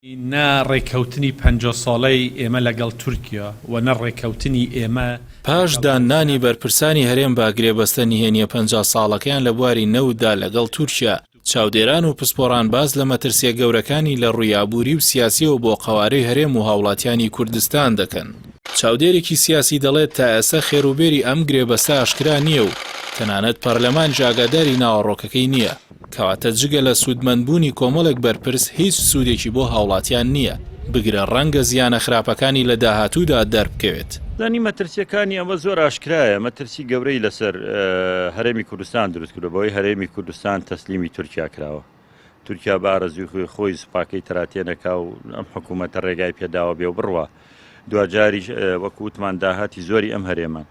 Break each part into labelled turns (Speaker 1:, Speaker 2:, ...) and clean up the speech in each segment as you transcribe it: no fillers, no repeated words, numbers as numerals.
Speaker 1: نە ڕێککەوتنی 50 ساڵەی ئێمە لەگەڵ تورکیا و نە ڕێککەوتنی ئێمە
Speaker 2: پاش داننانی بەرپرسانی هەرێم بە گرێبەستە نهێنییە 50 ساڵەکەیان لە بواری نەوتدا لەگەڵ تورکیا، چاودێران و پسپۆڕان باس لە مەترسییە گەورەکانی لە ڕووی ئابووری و سیاسییەوە بۆ قەوارەی هەرێم و هاوڵاتیانی کوردستان دەکەن. چاودێرێکی سیاسی دەڵێت تا ئێستا خێروبێری ئەم گرێبەستە ئاشکرا نییە و تەنانەت پەرلەمانیش ئاگاداری ناوەڕۆکەکەی نییە، کەواتە جگە لە سوودمەندبوونی کۆمەڵێک بەرپرس هیچ سوودێکی بۆ هاوڵاتیان نییە، بگرە ڕەنگە زیانە خراپەکانی لە داهاتوودا دەربکەوێت.
Speaker 3: زانی مەترسیەکانی ئەمە زۆر ئاشکرایە، مەترسی گەورەی لەسەر هەرێمی کوردستان دروست کردوە بەوەی هەرێمی کوردستان تەسلیمی تورکیا کراوە. تورکیا بە ئارەزوی خۆی خۆی سوپاکەی تەراتێنەکا و ئەم حکوومەتە ڕێگای پێداوە بێ و بڕوا. دواجاریش وەکو وتمان داهاتی زۆری ئەم هەرێمە.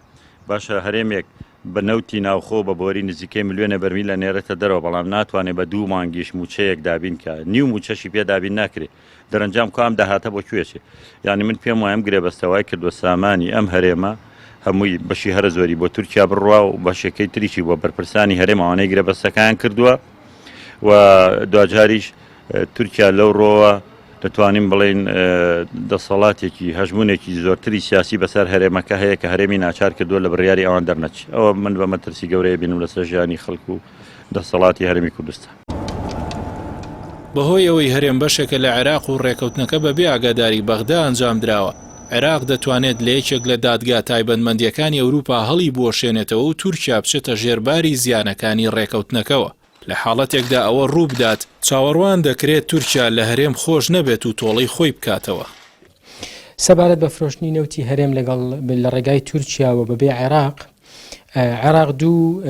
Speaker 3: باشە هەرێمێک بە نەوتی ناوخۆ بە بۆری نزیکەی ملیۆنێ بەرمیل ئەنێرێتە دەرەوە بەڵام ناتوانێ بە دوو مانگیش مووچەیەک دابین کا نیو مووچەشی پێ دابین ناکرێ دەرەنجام کام داهاتە بۆ کوێ چێ یعنی من پێم وایە ئەم گرێبەستە وای کردووە سامانی ئەم هەرێمە هەمووی بەشی هەرە زۆری بۆ تورکیا بڕوا و بەشەکەی تریشی بۆ بەرپرسانی هەرێم ئەوانەی گرێبەستەکان کردووە و دواجاریش تورکیا لەو ڕۆوە دەتوانین بڵێین دەسەڵاتێکی هەژمونێکی زۆرتری سیاسی بەسەر هەرێمەکە هەیە کە هەرێمی ناچار کردووە لە بڕیاری ئەوان دەرنەچی ئەوە من بە مەترسی گەورەیە بینم لەسەر ژیانی خەڵک و دەسەڵاتی هەرێمی کوردستان.
Speaker 2: بەهۆی ئەوەی هەرێم بەشێکە لە عێراق و ڕێکەوتنەکە بەبێ ئاگاداری بەغدا ئەنجامدراوە، عێراق دەتوانێت لە یەکێک لە دادگا تایبەتمەندییەکانی ئەوروپا هەڵیبوەشێنێتەوە و تورکیا بچێتە ژێر باری زیانەکانی ڕێکەوتنەکەوە. لە حاڵەتێکدا ئەوە ڕووبدات، چاوەڕوان دەکرێت تورکیا لە هەرێم خۆش نەبێت و تۆڵەی خۆی بکاتەوە.
Speaker 4: سەبارەت بە فرۆشتنی نەوتی هەرێم لەگەڵ لە ڕێگای تورکیاوە بەبێ عێراق، عێراق دوو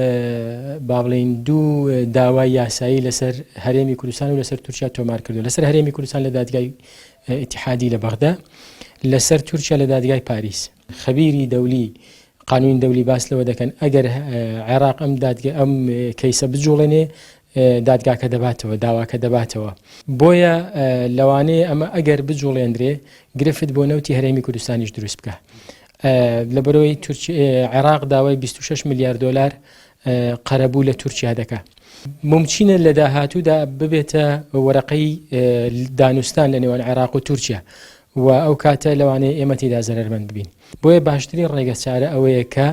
Speaker 4: با بڵێین دوو داوای یاسایی لەسەر هەرێمی کوردستان و لەسەر تورکیا تۆمار کردو لەسەر هەرێمی کوردستان لە دادگای ئیتیحادی لە بەغدا لەسەر تورکیا لە دادگای پاریس خەبیری دەولی قانونی دەولی باس لەوە دەکەن ئەگەر عێراق ئەم دادگە ئەم کەیسە بجوڵێنێ دادگاکە دەباتەوە داواکە دەباتەوە بۆیە لەوانەیە ئەمە ئەگەر بجوڵێندرێ گرفت بۆ نەوتی هەرێمی کوردستانیش دروست بکە لە بەرەوەی عێراق داوای 26 ملیار دلار قەرەبوو لە تورکیا دەکا مومچینە لە داهاتوودا ببێتە وەرەقەی دانوستان لە نێوان عێراق و تورکیا و ئەو کاتە لەوانەیە ئێمە تێدا زەرەرمەند ببین بۆیە باشترین ڕێگە چارە ئەوەیە کە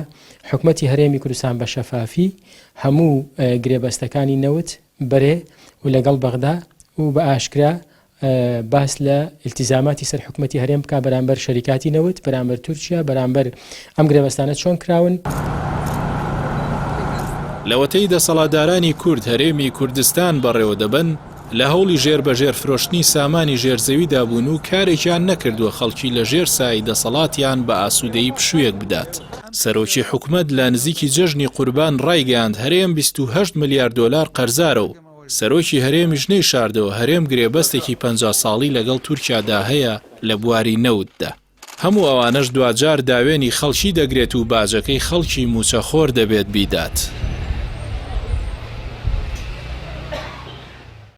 Speaker 4: حکومەتی هەرێمی کوردستان بە شەفافی هەموو گرێبەستەکانی نەوت بەرێ و لەگەڵ بەغدا و بە ئاشکرا باس لە ئیلتیزاماتی سەر حکومەتی هەرێم بکا بەرامبەر شەریکاتی نەوت، بەرامبەر تورکیا، بەرامبەر ئەم گرێبەستانە چۆن کراون.
Speaker 2: لەوەتەی دەسەڵاتدارانی کورد هەرێمی کوردستان بەڕێوەدەبەن، لە هەوڵی ژێر بە ژێر فرۆشتنی سامانی ژێر زەویدا بوون و کارێکیان نەکردووە خەڵکی لە ژێر سایەی دەسەڵاتیان بە ئاسوودەیی پشوویەک بدات. سەرۆکی حکومەت لە نزیکی جەژنی قوربان ڕایگەیاند هەرێم 28 ملیار دۆلار قەرزارە و سەرۆکی هەرێمیش نەیشاردەوە هەرێم گرێبەستێکی 50 ساڵی لەگەڵ تورکیادا هەیە لە بواری نەوتدا. هەموو ئەوانەش دواجار داوێنی خەڵکی دەگرێت و باجەکەی خەڵکی مووچەخۆر دەبێت بیدات.